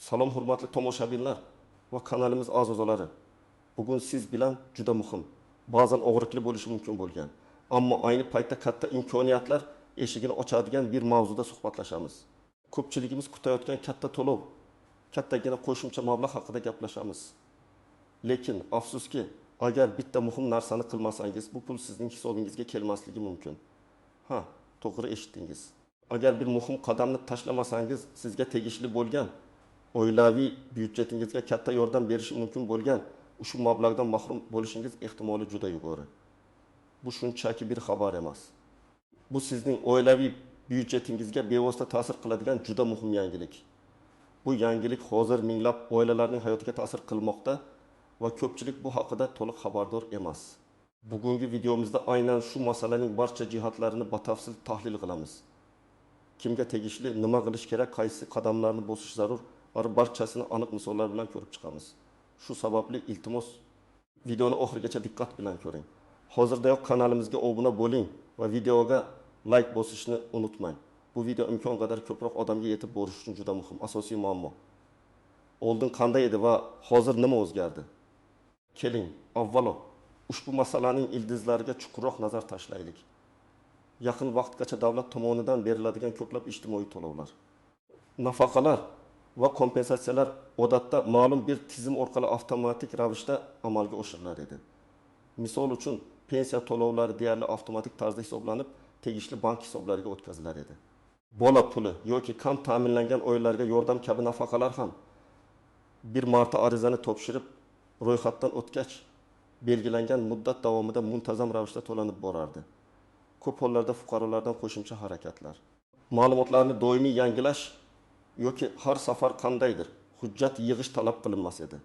Salom hurmatli tomoshabinlar va kanalimiz a'zolari. Bugun siz bilan juda muhim, ba'zan og'riqli bo'lishi mumkin bo'lgan, ammo ayni paytda katta imkoniyatlar eshigini ochadigan bir mavzuda suhbatlashamiz. Ko'pchiligimiz kutayotgan katta to'lov, kattagina qo'shimcha mablag' haqida gaplashamiz. Lekin afsuski, agar bitta muhim narsani qilmasangiz, bu pul sizning hisobingizga kelmasligi mumkin. Ha, to'g'ri eshitdingiz. Agar bir muhim qadamni tashlamasangiz, sizga tegishli bo'lgan oilaviy byudjetingizga katta yordam berishi mumkin bo'lgan ushbu mablag'dan mahrum bo'lishingiz ehtimoli juda yuqori. Bu shunchaki bir xabar emas. Bu sizning oilaviy byudjetingizga bevosita ta'sir qiladigan juda muhim yangilik. Bu yangilik hozir minglab oilalarning hayotiga ta'sir qilmoqda va ko'pchilik bu haqida to'liq xabardor emas. Bugungi videomizda aynan shu masalaning barcha jihatlarini batafsil tahlil qilamiz. Kimga tegishli, nima qilish kerak, qaysi qadamlarni bosish zarur, barchasini aniq misollar bilan ko'rib chiqamiz. Shu sababli iltimos videoni oxirigacha diqqat bilan ko'ring. Hozirdayoq kanalimizga obuna bo'ling va videoga like bosishni unutmang. Bu video imkon qadar ko'proq odamga yetib borish uchun juda muhim, asosiy muammo. Oldin qanday edi va hozir nima o'zgardi? Keling, avvalo ushbu masalaning ildizlariga chuqurroq nazar tashlaylik. Yaqin vaqtgacha davlat tomonidan beriladigan ko'plab ijtimoiy to'lovlar, nafaqalar va kompensatsiyalar odatda ma'lum bir tizim orqali avtomatik ravishda amalga oshirilar edi. Misol uchun, pensiya to'lovlari deyarli avtomatik tarzda hisoblanib, tegishli bank hisoblariga o'tkazilar edi. Bola puli yoki kam ta'minlangan oilalarga yordam kabi nafaqalar ham bir marta arizani topshirib, ro'yxatdan o'tgach, belgilangan muddat davomida muntazam ravishda to'lanib borardi. Ko'p hollarda fuqarolardan qo'shimcha harakatlar, ma'lumotlarni doimiy yangilash yoki har safar qandaydir hujjat yig'ish talab qilinmas edi.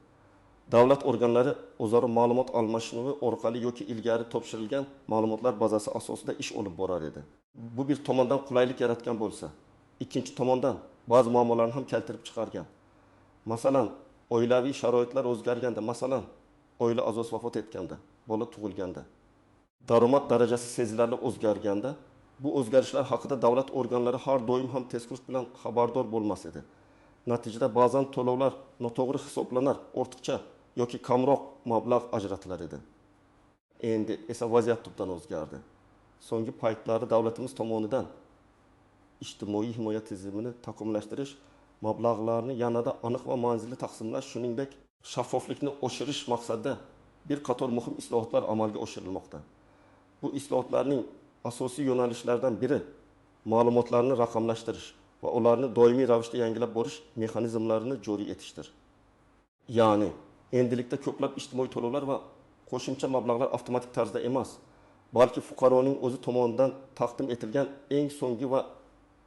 Davlat organlari o'zaro ma'lumot almashinuvi orqali yoki ilgari topshirilgan ma'lumotlar bazasi asosida ish olib borar edi. Bu bir tomondan qulaylik yaratgan bo'lsa, ikkinchi tomondan ba'zi muammolarni ham keltirib chiqargan. Masalan, oilaviy sharoitlar o'zgarganda, masalan, oila a'zosi vafot etganda, bola tug'ilganda, daromad darajasi sezilarli o'zgarganda, bu o'zgarishlar haqida davlat organlari har doim ham tezkorlik bilan xabardor bo'lmas edi. Natijada ba'zan to'lovlar noto'g'ri hisoblanar, ortiqcha yoki kamroq mablag' ajratilar edi. Endi esa vaziyat tubdan o'zgardi. So'nggi paytlarda davlatimiz tomonidan ijtimoiy himoya tizimini takomillashtirish, mablag'larni yanada aniq va manzilli taqsimlash, shuningdek shaffoflikni oshirish maqsadida bir qator muhim islohotlar amalga oshirilmoqda. Bu islohotlarning asosiy yo'nalishlaridan biri ma'lumotlarni raqamlashtirish va ularni doimiy ravishda yangilab borish mexanizmlarini joriy etishdir. Ya'ni endilikda ko'plab ijtimoiy to'lovlar va qo'shimcha mablag'lar avtomatik tarzda emas, balki fuqaroning o'zi tomonidan taqdim etilgan eng so'nggi va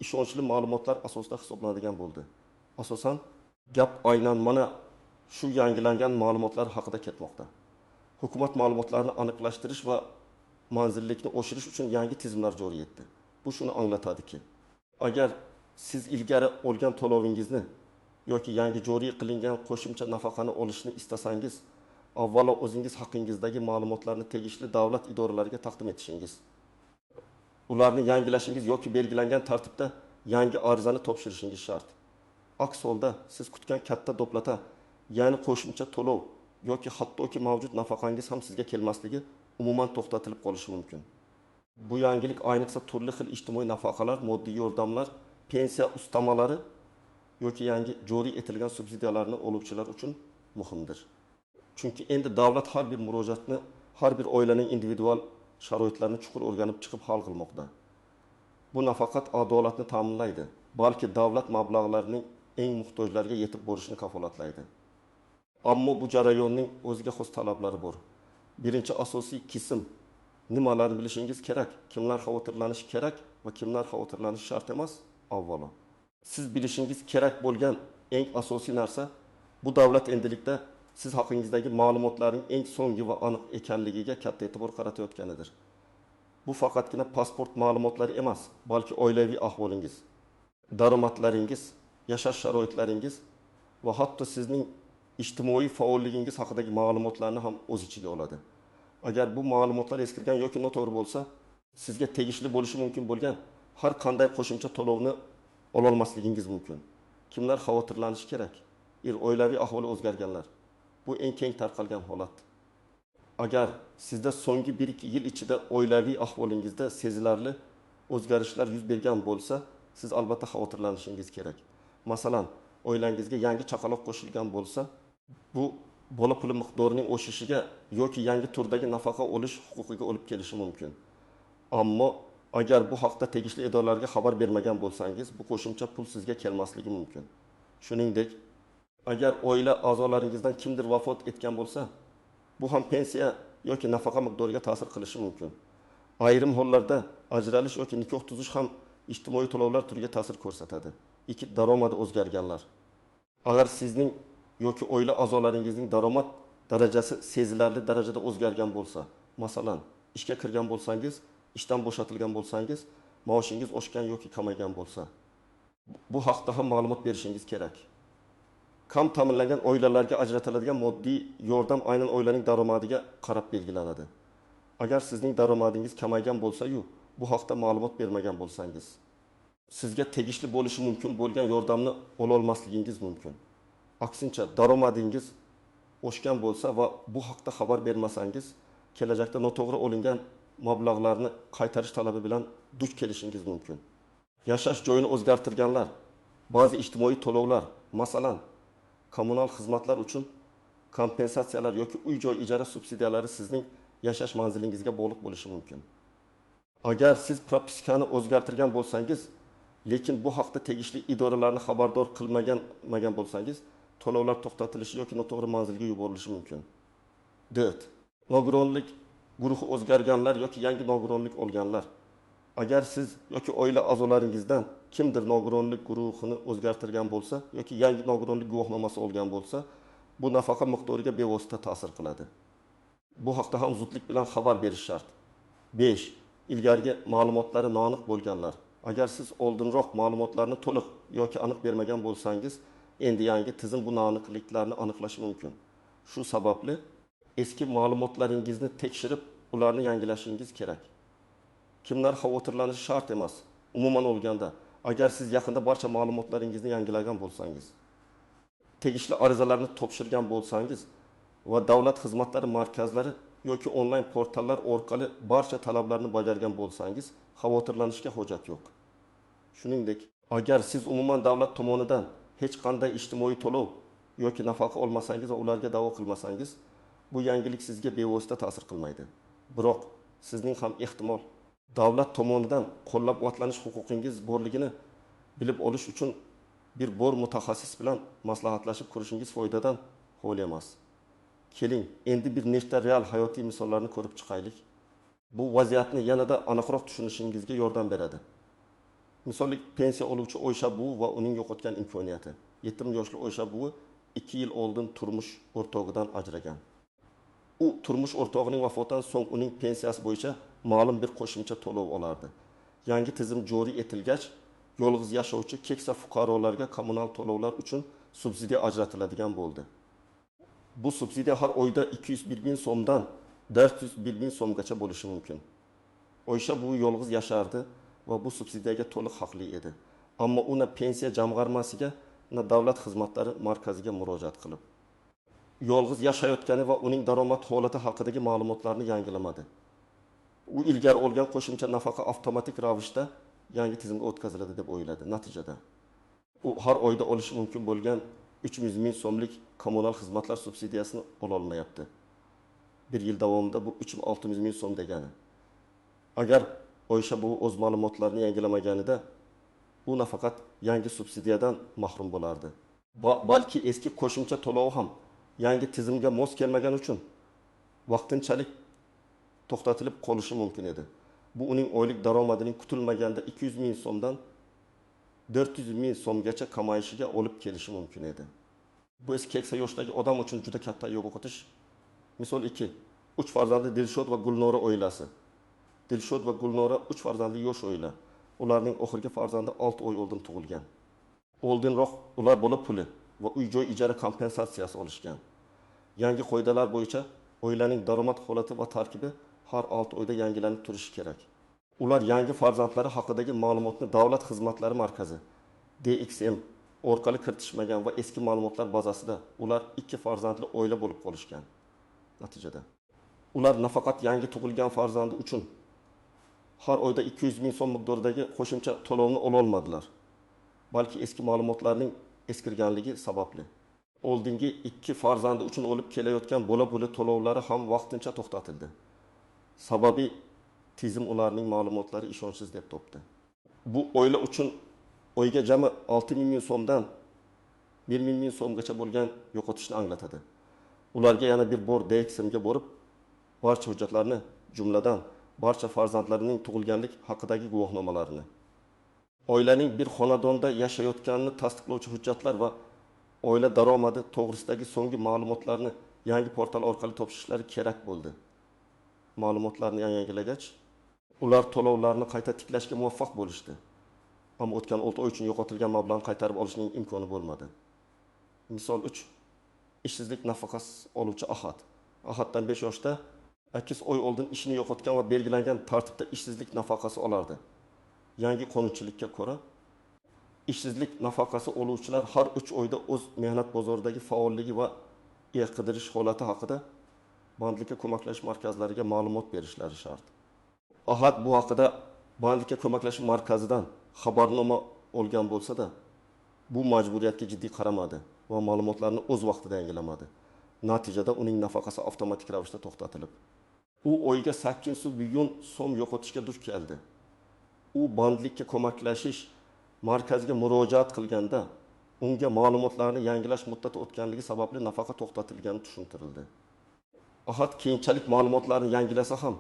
ishonchli ma'lumotlar asosida hisoblanadigan bo'ldi. Asosan gap aynan mana shu yangilangan ma'lumotlar haqida ketmoqda. Hukumat ma'lumotlarni aniqlashtirish va manzillikni oshirish uchun yangi tizimlar joriy etdi. Bu shuni anglatadiki, agar siz ilgari olgan to'lovingizni yoki yangi joriy qilingan qo'shimcha nafaqani olishni istasangiz, avvalo o'zingiz haqingizdagi ma'lumotlarni tegishli davlat idoralariga taqdim etishingiz, ularni yangilashingiz yoki belgilangan tartibda yangi arizani topshirishingiz shart. Aks holda siz kutgan katta doplata, ya'ni qo'shimcha to'lov yoki hattoki mavjud nafaqangiz ham sizga kelmasligi umuman to'xtatilib qolishi mumkin. Bu yangilik ayniqsa turli xil ijtimoiy nafaqalar, moddiy yordamlar, pensiya ustamalari yoki yangi joriy etilgan subsidiyalarni oluvchilar uchun muhimdir. Chunki endi davlat har bir murojaatni, har bir oilaning individual sharoitlarini chuqur o'rganib chiqib hal qilmoqda. Bu nafaqat adolatni ta'minlaydi, balki davlat mablag'larining eng muhtojlarga yetib borishini kafolatlaydi. Ammo bu jarayonning o'ziga xos talablari bor. Birinchi asosiy qism nimalarni bilishingiz kerak, kimlar xavotirlanishi kerak va kimlar xavotirlanishi shart emas avvalo. Siz bilishingiz kerak bo'lgan eng asosiy narsa bu davlat endilikda siz haqingizdagi ma'lumotlarning eng so'nggi va aniq ekanligiga katta e'tibor qaratayotganidir. Bu faqatgina pasport ma'lumotlari emas, balki oilaviy ahvolingiz, daromadlaringiz, yashash sharoitlaringiz va hatto sizning ijtimoiy faolligingiz haqidagi ma'lumotlarni ham o'z ichiga oladi. Agar bu ma'lumotlar eskirgan yoki noto'g'ri bo'lsa, sizga tegishli bo'lishi mumkin bo'lgan har qanday qo'shimcha to'lovni ololmasligingiz mumkin. Kimlar xavotirlanishi kerak? Oilaviy ahvoli o'zgarganlar. Bu eng keng tarqalgan holat. Agar sizda so'nggi 1-2 yil ichida oilaviy ahvolingizda sezilarli o'zgarishlar yuz bergan bo'lsa, siz albatta xavotirlanishingiz kerak. Masalan, oilangizga yangi chaqaloq qo'shilgan bo'lsa, bu bola puli miqdorining oshishiga yoki yangi turdagi nafaqa olish huquqiga olib kelishi mumkin. Ammo agar bu haqda tegishli idoralarga xabar bermagan bo'lsangiz, bu qo'shimcha pul sizga kelmasligi mumkin. Shuningdek, agar oila a'zolaringizdan kimdir vafot etgan bo'lsa, bu ham pensiya yoki nafaqa miqdoriga ta'sir qilishi mumkin. Ayrim hollarda ajralish yoki nikoh tuzish ham ijtimoiy to'lovlar turiga ta'sir ko'rsatadi. 2. Daromadi o'zgarganlar. Agar sizning yoki oila a'zolaringizning daromad darajasi sezilarli darajada o'zgargan bo'lsa, masalan, ishga kirgan bo'lsangiz, ishdan bo'shatilgan bo'lsangiz, maoshingiz oshgan yoki kamaygan bo'lsa, bu haqda ham ma'lumot berishingiz kerak. Kam ta'minlangan oilalarga ajratiladigan moddiy yordam aynan oilaning daromadiga qarab belgilanadi. Agar sizning daromadingiz kamaygan bo'lsa-yu, bu haqda ma'lumot bermagan bo'lsangiz, sizga tegishli bo'lishi mumkin bo'lgan yordamni ola olmasligingiz mumkin. Aksincha, daromadingiz oshgan bo'lsa va bu haqda xabar bermasangiz, kelajakda noto'g'ri olingan mablag'larni qaytarish talabi bilan duch kelishingiz mumkin. Yashash joyini o'zgartirganlar, ba'zi ijtimoiy to'lovlar, masalan, kommunal xizmatlar uchun kompensatsiyalar yoki uy-joy ijara subsidiyalari sizning yashash manzilingizga bog'liq bo'lishi mumkin. Agar siz propiskani o'zgartirgan bo'lsangiz, lekin bu haqda tegishli idoralarni xabardor qilmagan bo'lsangiz, to'lovlar to'xtatilishi yoki noto'g'ri manzilga yuborilishi mumkin. 4. Nogironlik guruhi o'zgarganlar yoki yangi nogironlik olganlar. Agar siz yoki oila a'zolaringizdan kimdir nogironlik guruhini o'zgartirgan bo'lsa yoki yangi nogironlik guvohnomasi olgan bo'lsa, bu nafaqa miqdoriga bevosita ta'sir qiladi. Bu haqda ham zudlik bilan xabar berish shart. 5. Ilgargi ma'lumotlari noaniq bo'lganlar. Agar siz oldinroq ma'lumotlarni to'liq yoki aniq bermagan bo'lsangiz, endi yangi tizim bu noaniqliklarni aniqlashi mumkin. Shu sababli eski ma'lumotlaringizni tekshirib, ularni yangilashingiz kerak. Kimlar xavotirlanishi shart emas. Umuman olganda, agar siz yaqinda barcha ma'lumotlaringizni yangilagan bo'lsangiz, tegishli arizalarni topshirgan bo'lsangiz va davlat xizmatlari markazlari yoki onlayn portallar orqali barcha talablarni bajargan bo'lsangiz, xavotirlanishga hojat yo'q. Shuningdek, agar siz umuman davlat tomonidan hech qanday ijtimoiy to'lov yoki nafaqa olmasangiz va ularga da'vo qilmasangiz, bu yangilik sizga bevosita ta'sir qilmaydi. Biroq sizning ham ehtimol davlat tomonidan qo'llab-quvvatlanish huquqingiz borligini bilib olish uchun bir bor mutaxassis bilan maslahatlashib ko'rishingiz foydadan xoli emas. Keling, endi bir nechta real hayotiy misollarni ko'rib chiqaylik. Bu vaziyatni yanada aniqroq tushunishingizga yordam beradi. Misollik, pensiya oluvchi Oysha buvi va uning yo'qotgan imkoniyati. 70 yoshli Oysha buvi 2 yil oldin turmush o'rtog'idan ajragan. U turmush o'rtog'ining vafotidan so'ng uning pensiyasi bo'yicha ma'lum bir qo'shimcha to'lov olardi. Yangi tizim joriy etilgach, yolg'iz yashovchi keksa fuqarolarga kommunal to'lovlar uchun subsidiya ajratiladigan bo'ldi. Bu subsidiya har oyda 201 ming so'mdan 401 ming so'mgacha bo'lishi mumkin. Oysha buvi yolg'iz yashardi va bu subsidiyaga to'liq haqli edi. Ammo u na pensiya jamg'armasiga, na davlat xizmatlari markaziga murojaat qilib, yolg'iz yashayotgani va uning daromad holati haqidagi ma'lumotlarni yangilamadi. U ilgari olgan qo'shimcha nafaqa avtomatik ravishda yangi tizimga o'tkaziladi deb o'yladi. Natijada u har oyda olishi mumkin bo'lgan 300 ming so'mlik kommunal xizmatlar subsidiyasini ola olmayapti. Bir yil davomida bu 3600 ming so'm degani. Agar Oysha buvi o'z ma'lumotlarini yangilamaganida, u nafaqat yangi subsidiyadan mahrum bo'lardi, balki eski qo'shimcha to'lov ham yangi tizimga mos kelmagani uchun vaqtinchalik to'xtatilib qolishi mumkin edi. Bu uning oylik daromadining kutilmaganda 200 ming so'mdan 400 ming so'mgacha kamayishiga olib kelishi mumkin edi. Bu esa keksa yoshdagi odam uchun juda katta yo'qotish. Misol 2. 3 farzandli Dilshod va Gulnora oilasi. Dilshod va Gulnora 3 farzandli yosh oila. Ularning oxirgi farzandi 6 oy oldin tug'ilgan. Oldinroq ular bola puli va uy-joy ijara kompensatsiyasi olishgan. Yangi qoidalar bo'yicha oilaning daromad holati va tarkibi har 6 oyda yangilanib turishi kerak. Ular yangi farzandlari haqidagi ma'lumotni Davlat xizmatlari markazi DXM orqali kiritishmagan va eski ma'lumotlar bazasida ular 2 farzandli oila bo'lib qolishgan. Natijada ular nafaqat yangi tug'ilgan farzandi uchun har oyda 200 ming so'm miqdoridagi qo'shimcha to'lovni ola olmadilar, balki eski ma'lumotlarning eskirganligi sababli oldingi 2 farzandi uchun olib kelayotgan bola puli to'lovlari ham vaqtincha to'xtatildi. Sababi tizim ularning ma'lumotlari ishonchsiz deb topdi. Bu oila uchun oyga jami 6 ming so'mdan 1 ming so'mgacha bo'lgan yo'qotishni anglatadi. Ularga yana bir bor DXMga borib, barcha hujjatlarni, jumladan barcha farzandlarining tug'ilganlik haqidagi guvohnomalarini, oilaning bir xonadonda yashayotganini tasdiqlovchi hujjatlar va oila daromadi to'g'risidagi so'nggi ma'lumotlarni yangi portal orqali topshirishlari kerak bo'ldi. Ma'lumotlarni yangilagach, ular to'lovlarni qayta tiklashga muvaffaq bo'lishdi. Ammo o'tgan 6 oy uchun yo'qotilgan mablag'ni qaytarib olishning imkoni bo'lmadi. Misol 3. Ishsizlik nafaqasi oluvchi Ahad. Ahaddan 5 yoshda 8 oy oldin ishini yo'qotgan va belgilangan tartibda ishsizlik nafaqasi olardi. Yangi qonunchilikka ko'ra, ishsizlik nafaqasi oluvchilar har 3 oyda o'z mehnat bozoridagi faolligi va er qidirish holati haqida bandlikka ko'maklashish markazlariga ma'lumot berishlari shart. Ahad bu haqida bandlikka ko'maklashish markazidan xabarnoma olgan bo'lsa-da, bu majburiyatga jiddiy qaramadi va ma'lumotlarni o'z vaqtida yangilamadi. Natijada uning nafaqasi avtomatik ravishda to'xtatilib, u oyga 800 million so'm yo'qotishga duch keldi. U bandlikka ko'maklashish markaziga murojaat qilganda unga ma'lumotlarni yangilash muddati o'tganligi sababli nafaqa to'xtatilgani tushuntirildi. Ahad keyinchalik ma'lumotlarni yangilasa ham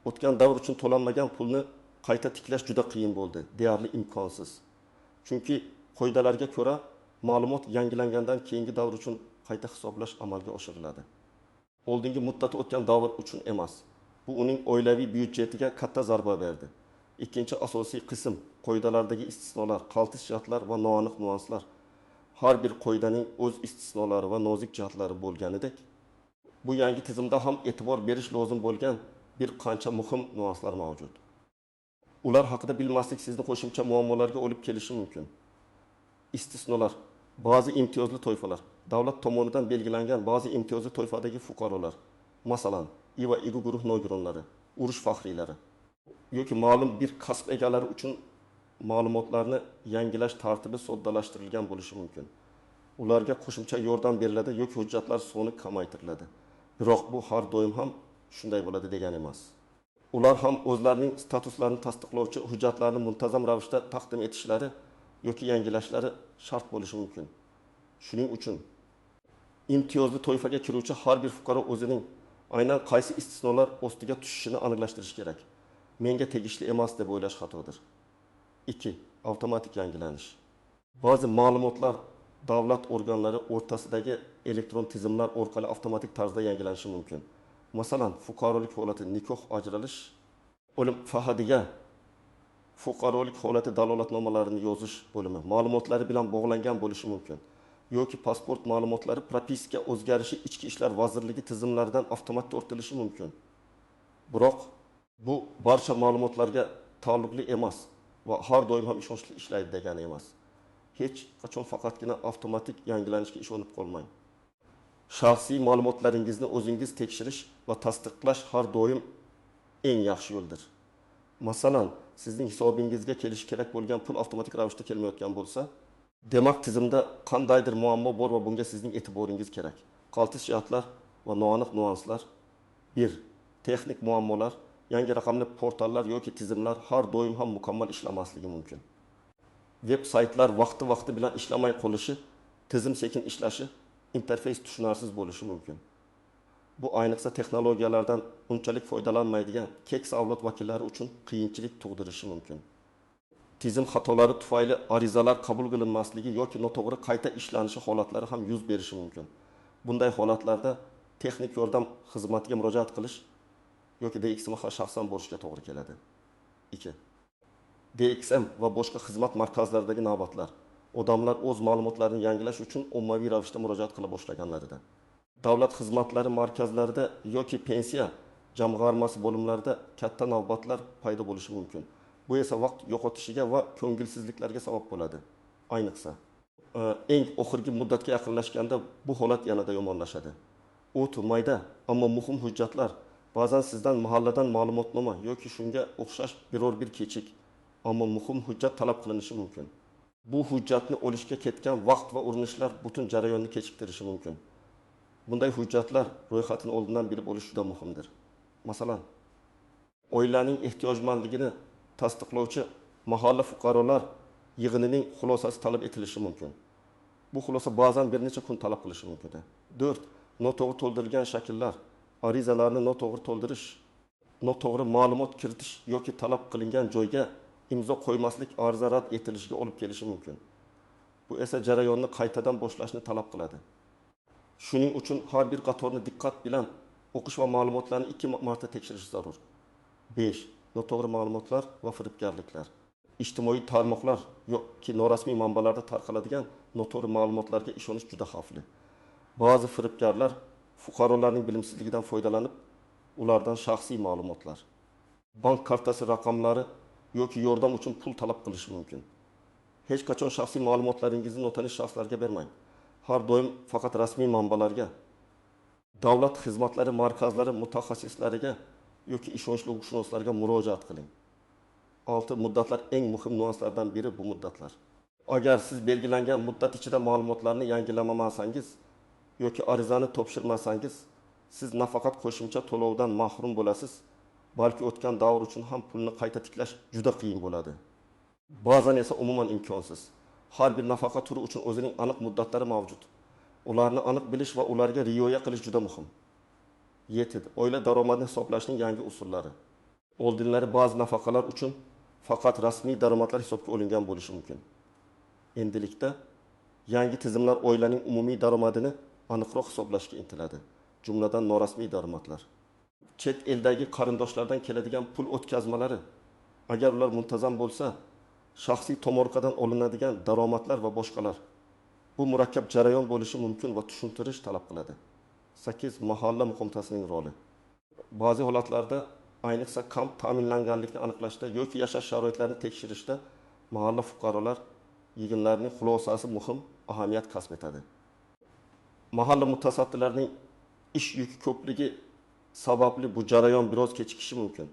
o'tgan davr uchun to'lanmagan pulni qayta tiklash juda qiyin bo'ldi, deyarli imkonsiz. Chunki qoidalarga ko'ra ma'lumot yangilangandan keyingi davr uchun qayta hisoblash amalga oshiriladi. Oldingi muddati o'tgan davr uchun emas. Bu uning oilaviy byudjetiga katta zarba berdi. Ikkinchi asosiy qism qoidalardagi istisnolar, qaltis jihatlar va noaniq nuanslar. Har bir qoidaning o'z istisnolari va nozik jihatlari bo'lganidek, bu yangi tizimda ham e'tibor berish lozim bo'lgan bir qancha muhim nuanslar mavjud. Ular haqida bilmaslik sizni qo'shimcha muammolarga olib kelishi mumkin. Istisnolar, ba'zi imtiyozli toifalar, davlat tomonidan belgilangan ba'zi imtiyozli toifadagi fuqarolar, masalan, I va IGU guruh nogironlari, urush faxriylari yoki ma'lum bir kasb egalari uchun ma'lumotlarni yangilash tartibi soddalashtirilgan bo'lishi mumkin. Ularga qo'shimcha yordam beriladi yoki hujjatlar soni kamaytiriladi. Biroq bu har doim ham shunday bo'ladi degani emas. Ular ham o'zlarining statuslarini tasdiqlovchi hujjatlarni muntazam ravishda taqdim etishlari yoki yangilashlari shart bo'lishi mumkin. Shuning uchun imtiyozli toifaga kiruvchi har bir fuqaro o'zining aynan qaysi istisnolar ostiga tushishini aniqlashtirish kerak. Menga tegishli emas deb o'ylash xatodir. 2. Avtomatik yangilanish. Ba'zi ma'lumotlar davlat organlari o'rtasidagi elektron tizimlar orqali avtomatik tarzda yangilanishi mumkin. Masalan, fuqarolik holati, nikoh, ajralish, o'lim fahadiga fuqarolik holati dalolatnomalarini yozish bo'limi ma'lumotlari bilan bog'langan bo'lishi mumkin. Yoki pasport ma'lumotlari propiska o'zgarishi Ichki ishlar vazirligi tizimlaridan avtomat tortilishi mumkin. Biroq bu barcha ma'lumotlarga taalluqli emas va har doim ham ishonchli ishlaydi degani emas. Hech qachon faqatgina avtomatik yangilanishga ishonib qolmang. Shaxsiy ma'lumotlaringizni o'zingiz tekshirish va tasdiqlash har doim eng yaxshi yo'ldir. Masalan, sizning hisobingizga kelishi kerak bo'lgan pul avtomatik ravishda kelmayotgan bo'lsa, demak tizimda qandaydir muammo bor va bunga sizning e'tiboringiz kerak. Qaltis jihatlar va noaniq nuanslar. 1. Texnik muammolar, yangi raqamli portallar yoki tizimlar har doim ham mukammal ishlamasligi mumkin. Veb saytlar vaqti-vaqti bilan ishlamay qolishi, tizim sekin ishlashi, interfeys tushunarsiz bo'lishi mumkin. Bu ayniqsa texnologiyalardan unchalik foydalanmaydigan keksa avlod vakillari uchun qiyinchilik tug'dirishi mumkin. Tizim xatolari tufayli arizalar qabul qilinmasligi yoki noto'g'ri qayta ishlanishi holatlari ham yuz berishi mumkin. Bunday holatlarda texnik yordam xizmatiga murojaat qilish yoki DXMga shaxsan borishga to'g'ri keladi. 2. DXM va boshqa xizmat markazlaridagi navbatlar. Odamlar o'z ma'lumotlarini yangilash uchun ommaviy ravishda murojaat qila boshlaganlarida, davlat xizmatlari markazlarida yoki pensiya jamg'armasi bo'limlarida katta navbatlar paydo bo'lishi mumkin. Bu esa vaqt yo'qotishiga va ko'ngilsizliklarga sabab bo'ladi. Ayniqsa, Eng oxirgi muddatga yaqinlashganda bu holat yanada yomonlashadi. O'ta mayda, ammo muhim hujjatlar. Ba'zan sizdan mahalladan ma'lumotnoma yoki shunga o'xshash biror bir kichik, ammo muhim hujjat talab qilinishi mumkin. Bu hujjatni olishga ketgan vaqt va urinishlar butun jarayonni kechiktirishi mumkin. Bunday hujjatlar ro'yxatini oldindan bilib olish juda muhimdir. Masalan, oilaning ehtiyojmandligini tasdiqlovchi mahalla fuqarolar yig'inining xulosasi talab etilishi mumkin. Bu xulosa ba'zan bir necha kun talab qilishi mumkin. 4. Noto'g'ri to'ldirilgan shakllar, arizalarni noto'g'ri to'ldirish, noto'g'ri ma'lumot kiritish yoki talab qilingan joyga imzo qo'ymaslik ariza rad etilishiga olib kelishi mumkin. Bu esa jarayonni qaytadan boshlashni talab qiladi. Shuning uchun har bir qatorni diqqat bilan o'qish va ma'lumotlarni 2 marta tekshirish zarur. 5. Noto'g'ri ma'lumotlar va firibgarliklar. Ijtimoiy tarmoqlar yoki norasmiy manbalarda tarqaladigan noto'g'ri ma'lumotlarga ishonish juda xavfli. Ba'zi firibgarlar fuqarolarning bilimsizligidan foydalanib, ulardan shaxsiy ma'lumotlar, bank kartasi raqamlari yoki yordam uchun pul talab qilishi mumkin. Hech qachon shaxsiy ma'lumotlaringizni notanish shaxslarga bermang. Har doim faqat rasmiy manbalarga, davlat xizmatlari markazlari mutaxassislariga yoki ishonchli huquqshunoslarga murojaat qiling. 6. Muddatlar eng muhim nuanslardan biri bu muddatlar. Agar siz belgilangan muddat ichida ma'lumotlarni yangilamasangiz yoki arizani topshirmasangiz, siz nafaqat qo'shimcha to'lovdan mahrum bo'lasiz, balki o'tgan davr uchun ham pulni qayta tiklash juda qiyin bo'ladi. Ba'zan esa umuman imkonsiz. Har bir nafaqa turi uchun o'zining aniq muddatlari mavjud. Ularni aniq bilish va ularga rioya qilish juda muhim. 7. Oila daromadini hisoblashning yangi usullari. Oldinlari ba'zi nafaqalar uchun faqat rasmiy daromadlar hisobga olingan bo'lishi mumkin. Endilikda yangi tizimlar oilaning umumiy daromadini aniqroq hisoblashga intiladi. Jumladan norasmiy daromadlar. Chet eldagi qarindoshlardan keladigan pul o'tkazmalari, agar ular muntazam bo'lsa, shaxsiy tomorqadan olinadigan daromadlar va boshqalar. Bu murakkab jarayon bo'lishi mumkin va tushuntirish talab qiladi. 8. Mahalla muqomatasining roli. Ba'zi holatlarda, ayniqsa kam ta'minlanganlikni aniqlashda yoki yashash sharoitlarini tekshirishda mahalla fuqarolar yig'inlarining xulosasi muhim ahamiyat kasb etadi. Mahalla mutasaddilarining ish yuki ko'pligi sababli bu jarayon biroz kechikishi mumkin.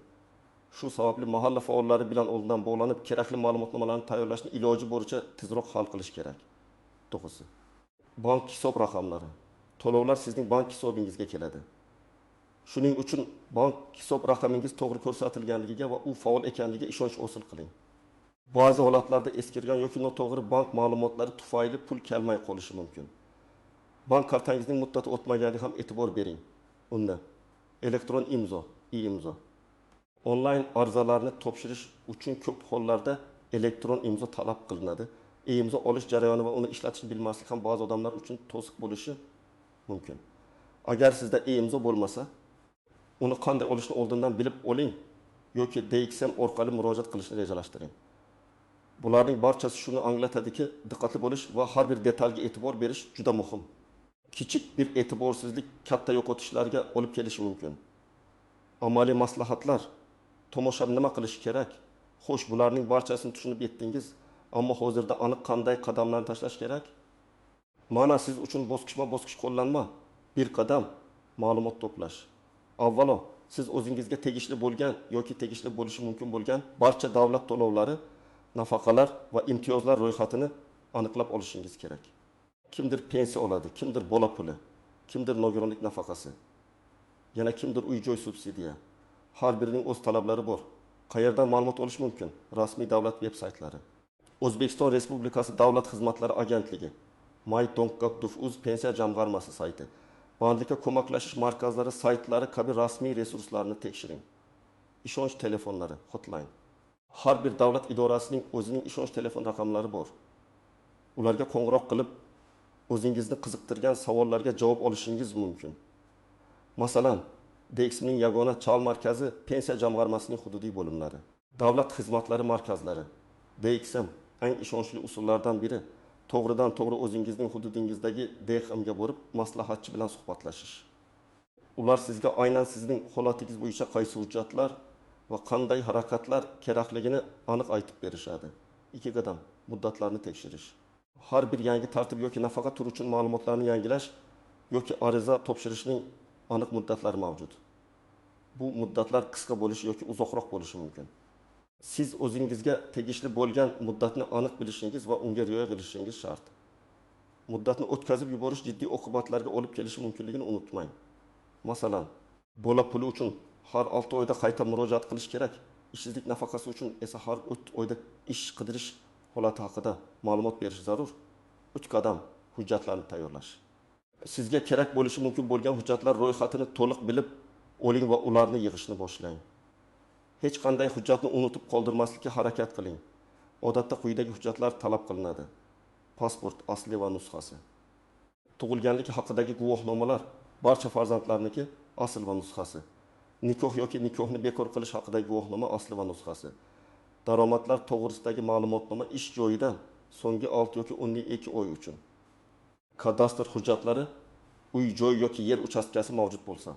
Shu sababli mahalla faollari bilan oldindan bog'lanib, kerakli ma'lumotnomalarni tayyorlashni iloji boricha tezroq hal qilish kerak. 9. Bank hisob raqamlari. To'lovlar sizning bank hisobingizga keladi. Shuning uchun bank hisob raqamingiz to'g'ri ko'rsatilganligiga va u faol ekanligiga ishonch hosil qiling. Ba'zi holatlarda eskirgan yoki noto'g'ri bank ma'lumotlari tufayli pul kelmay qolishi mumkin. Bank kartangizning muddati o'tmaganiga ham e'tibor bering. Unda elektron imzo, e-imzo. Onlayn arizalarni topshirish uchun ko'p hollarda elektron imzo talab qilinadi. E-imzo olish jarayoni va uni ishlatishni bilmaslik ham ba'zi odamlar uchun to'siq bo'lishi mumkin. Agar sizda e-imzo bo'lmasa, uni qanday olishni oldindan bilib oling yoki DXM orqali murojaat qilishni rejalashtiring. Bularning barchasi shuni anglatadiki, diqqatli bo'lish va har bir detalga e'tibor berish juda muhim. Kichik bir e'tiborsizlik katta yo'qotishlarga olib kelishi mumkin. Amaliy maslahatlar. Tomoshabin nima qilishi kerak? Xo'sh, bularning barchasini tushunib yetdingiz, ammo hozirda aniq qanday qadamlarni tashlash kerak? Mana siz uchun bosqichma-bosqich qo'llanma, bir qadam ma'lumot to'plash. Avvalo, siz o'zingizga tegishli bo'lgan yoki tegishli bo'lishi mumkin bo'lgan barcha davlat to'lovlari, nafaqalar va imtiyozlar ro'yxatini aniqlab olishingiz kerak. Kimdir pensiya oladi, kimdir bola puli, kimdir nogironlik nafaqasi, yana kimdir uy-joy subsidiya. Har birining o'z talablari bor. Qayerdan ma'lumot olish mumkin? Rasmiy davlat veb-saytlari. O'zbekiston Respublikasi Davlat xizmatlari agentligi, my.gov.uz pensiya jamg'armasi sayti, bandlikka ko'maklashish markazlari saytlari kabi rasmiy resurslarni tekshiring. Ishonch telefonlari, hotline. Har bir davlat idorasining o'zining ishonch telefon raqamlari bor. Ularga qo'ng'iroq qilib, o'zingizni qiziqtirgan savollarga javob olishingiz mumkin. Masalan, DXMning yagona chal markazi pensiya jamg'armasining hududiy bo'limlari, davlat xizmatlari markazlari. DXM eng ishonchli usullardan biri. To'g'ridan to'g'ri o'zingizning hududingizdagi DXMga borib, maslahatchi bilan suhbatlashish. Ular sizga aynan sizning holatingiz bo'yicha qaysi hujjatlar va qanday harakatlar kerakligini aniq aytib berishadi. 2 qadam muddatlarni tekshirish. Har bir yangi tartib yoki nafaqa turi uchun ma'lumotlarni yangilash yoki ariza topshirishning aniq muddatlari mavjud. Bu muddatlar qisqa bo'lishi yoki uzoqroq bo'lishi mumkin. Siz o'zingizga tegishli bo'lgan muddatni aniq bilishingiz va unga rioya qilishingiz shart. Muddatni o'tkazib yuborish jiddiy oqibatlarga olib kelishi mumkinligini unutmang. Masalan, bola puli uchun har 6 oyda qayta murojaat qilish kerak, ishsizlik nafaqasi uchun esa har 3 oyda ish qidirish holati haqida ma'lumot berish zarur. 3 qadam hujjatlarni tayyorlash. Sizga kerak bo'lishi mumkin bo'lgan hujjatlar ro'yxatini to'liq bilib oling va ularni yig'ishni boshlang. Hech qanday hujjatni unutib qoldirmaslikka harakat qiling. Odatda quyidagi hujjatlar talab qilinadi: pasport asli va nusxasi, tug'ilganlik haqidagi guvohnomalar, barcha farzandlarniki asl va nusxasi, nikoh yoki nikohni bekor qilish haqidagi guvohnoma asli va nusxasi, daromadlar to'g'risidagi ma'lumotnoma ish joyidan so'nggi 6 yoki 12 oy uchun, kadastr hujjatlari, uy joy yoki yer uchastkasi mavjud bo'lsa,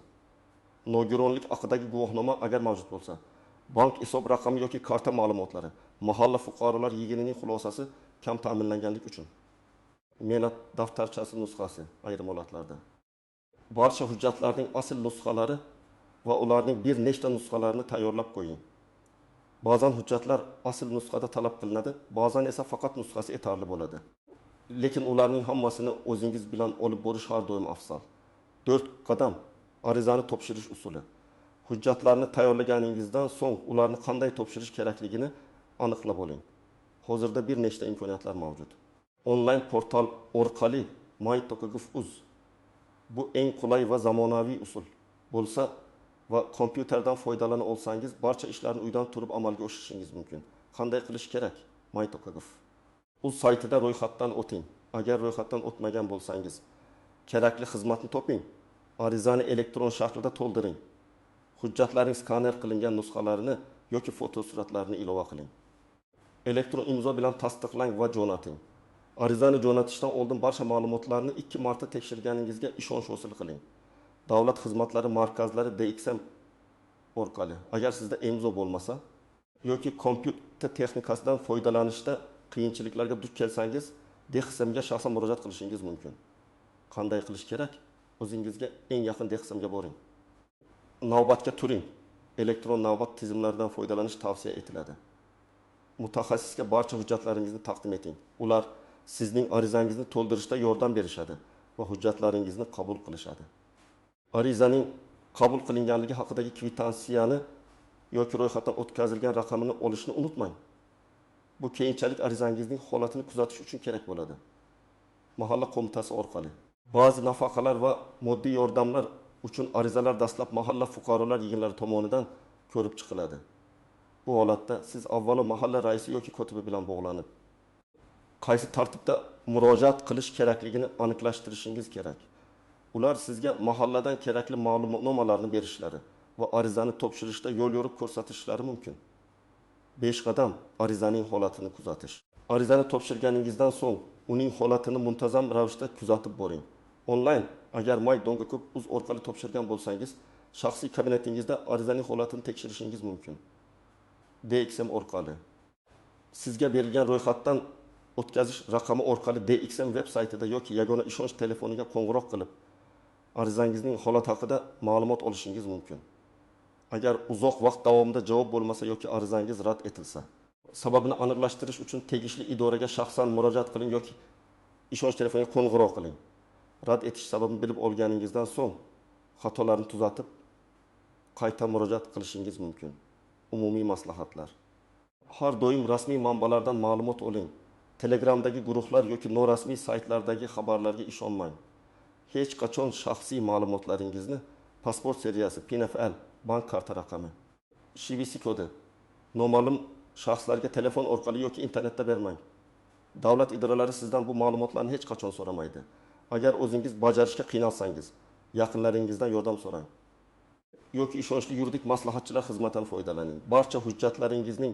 nogironlik haqidagi guvohnoma agar mavjud bo'lsa, bank hisob raqami yoki karta ma'lumotlari, mahalla fuqarolar yig'inining xulosasi kam ta'minlanganlik uchun, mehnat daftarchasi nusxasi ayrim holatlarda. Barcha hujjatlarning asl nusxalari va ularning bir nechta nusxalarini tayyorlab qo'ying. Ba'zan hujjatlar asl nusxada talab qilinadi, ba'zan esa faqat nusxasi yetarli bo'ladi. Lekin ularning hammasini o'zingiz bilan olib borish har doim afzal. 4 qadam arizani topshirish usuli. Hujjatlarni tayyorlaganingizdan so'ng ularni qanday topshirish kerakligini aniqlab oling. Hozirda bir nechta imkoniyatlar mavjud. Onlayn portal orqali my.gov.uz bu eng qulay va zamonaviy usul bo'lsa va kompyuterdan foydalana olsangiz barcha ishlarni uydan turib amalga oshirishingiz mumkin. Qanday qilish kerak? My.gov.uz saytida ro'yxatdan o'ting. Agar ro'yxatdan o'tmagan bo'lsangiz, kerakli xizmatni toping. Arizani elektron shaklda to'ldiring. Hujjatlarning skaner qilingan nusxalarini yoki fotosuratlarini ilova qiling. Elektron imzo bilan tasdiqlang va jo'nating. Arizani jo'natishdan oldin barcha ma'lumotlarni 2 marta tekshirganingizga ishonch hosil qiling. Davlat xizmatlari markazlari DXM orqali. Agar sizda imzo bo'lmasa yoki kompyuter texnikasidan foydalanishda qiyinchiliklarga duch kelsangiz, DXMga shaxsan murojaat qilishingiz mumkin. Qanday qilish kerak? O'zingizga eng yaqin DXMga boring. Navbatga turing. Elektron navbat tizimlaridan foydalanish tavsiya etiladi. Mutaxassisga barcha hujjatlaringizni taqdim eting. Ular sizning arizangizni to'ldirishda yordam berishadi va hujjatlaringizni qabul qilishadi. Arizaning qabul qilinganligi haqidagi kvitansiyani yoki ro'yxatdan o'tkazilgan raqamini olishni unutmang. Bu keyinchalik arizangizning holatini kuzatish uchun kerak bo'ladi. Mahalla qo'mitasi orqali. Ba'zi nafaqalar va moddiy yordamlar uchun arizalar dastlab mahalla fuqarolar yig'inlari tomonidan ko'rib chiqiladi. Bu holatda siz avvalo mahalla raisi yoki kotibi bilan bog'lanib, qaysi tartibda murojaat qilish kerakligini aniqlashtirishingiz kerak. Ular sizga mahalladan kerakli ma'lumotnomalarni berishlari va arizani topshirishda yo'l yo'riq ko'rsatishlari mumkin. 5 qadam arizaning holatini kuzatish. Arizani topshirganingizdan so'ng uning holatini muntazam ravishda kuzatib boring. Onlayn agar my.gov.uz orqali topshirgan bo'lsangiz, shaxsiy kabinetingizda arizaning holatini tekshirishingiz mumkin. DXM orqali. Sizga berilgan ro'yxatdan o'tkazish raqami orqali DXM veb saytida yoki yagona ishonch telefoniga qo'ng'iroq qilib, arizangizning holati haqida ma'lumot olishingiz mumkin. Agar uzoq vaqt davomida javob bo'lmasa yoki arizangiz rad etilsa, sababini aniqlashtirish uchun tegishli idoraga shaxsan murojaat qiling yoki ishonch telefoniga qo'ng'iroq qiling. Rad etish sababini bilib olganingizdan so'ng xatolarni tuzatib qayta murojaat qilishingiz mumkin. Umumiy maslahatlar. Har doim rasmiy manbalardan ma'lumot oling. Telegramdagi guruhlar yoki norasmiy saytlardagi xabarlarga ishonmang. Hech qachon shaxsiy ma'lumotlaringizni pasport seriyasi, PNFL, bank karta raqami, CVC kodi noma'lum shaxslarga telefon orqali yoki internetda bermang. Davlat idoralari sizdan bu ma'lumotlarni hech qachon so'ramaydi. Agar o'zingiz bajarishga qiynalsangiz, yaqinlaringizdan yordam so'rang yoki ishonchli yuridik maslahatchilar xizmatidan foydalaning. Barcha hujjatlaringizning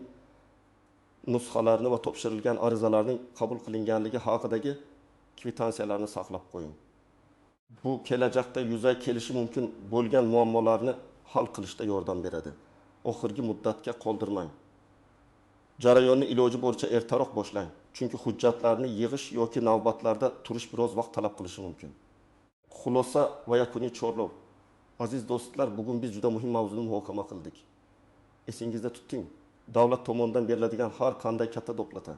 nusxalarini va topshirilgan arizalarning qabul qilinganligi haqidagi kvitansiyalarni saqlab qo'ying. Bu kelajakda yuzaga kelishi mumkin bo'lgan muammolarni hal qilishda yordam beradi. Oxirgi muddatga qoldirmang. Jarayonni iloji boricha ertaroq boshlang, Chunki hujjatlarni yig'ish yoki navbatlarda turish biroz vaqt talab qilishi mumkin. Xulosa va yakuniy chorlov. Aziz do'stlar, bugun biz juda muhim mavzuni muhokama qildik. Esingizda tuting, davlat tomonidan beriladigan har qanday katta доплата,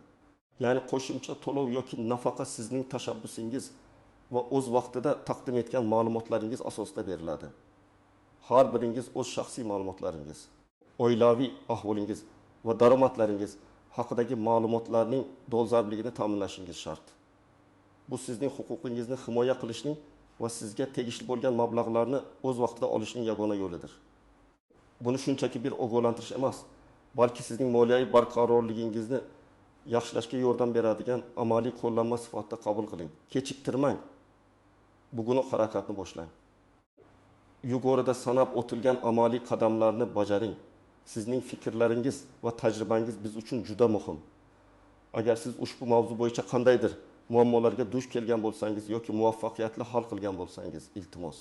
ya'ni qo'shimcha to'lov yoki nafaqa sizning tashabbusingiz va o'z vaqtida taqdim etgan ma'lumotlaringiz asosida beriladi. Har biringiz o'z shaxsiy ma'lumotlaringiz, oilaviy ahvolingiz va daromadlaringiz haqidagi ma'lumotlarning dolzarbligini ta'minlashingiz shart. Bu sizning huquqingizni himoya qilishning va sizga tegishli bo'lgan mablag'larni o'z vaqtida olishning yagona yo'lidir. Buni shunchaki bir ogohlantirish emas, balki sizning moliyaviy barqarorligingizni yaxshilashga yordam beradigan amaliy qo'llanma sifatida qabul qiling. Kechiktirmang. Bugunoq harakatni boshlang. Yuqorida sanab o'tilgan amaliy qadamlarni bajaring. Sizning fikrlaringiz va tajribangiz biz uchun juda muhim. Agar siz ushbu mavzu bo'yicha qandaydir muammolarga duch kelgan bo'lsangiz yoki muvaffaqiyatli hal qilgan bo'lsangiz, iltimos,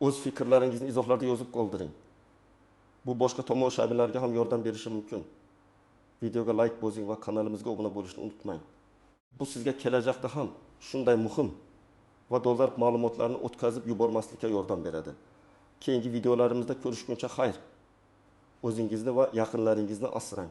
o'z fikrlaringizni izohlarda yozib qoldiring. Bu boshqa tomoshabinlarga ham yordam berishi mumkin. Videoga like bosing va kanalimizga obuna bo'lishni unutmang. Bu sizga kelajakda ham shunday muhim va dolzarb ma'lumotlarni o'tkazib yubormaslikka yordam beradi. Keyingi videolarimizda ko'rishguncha xayr. O'zingizni va yaqinlaringizni asrang.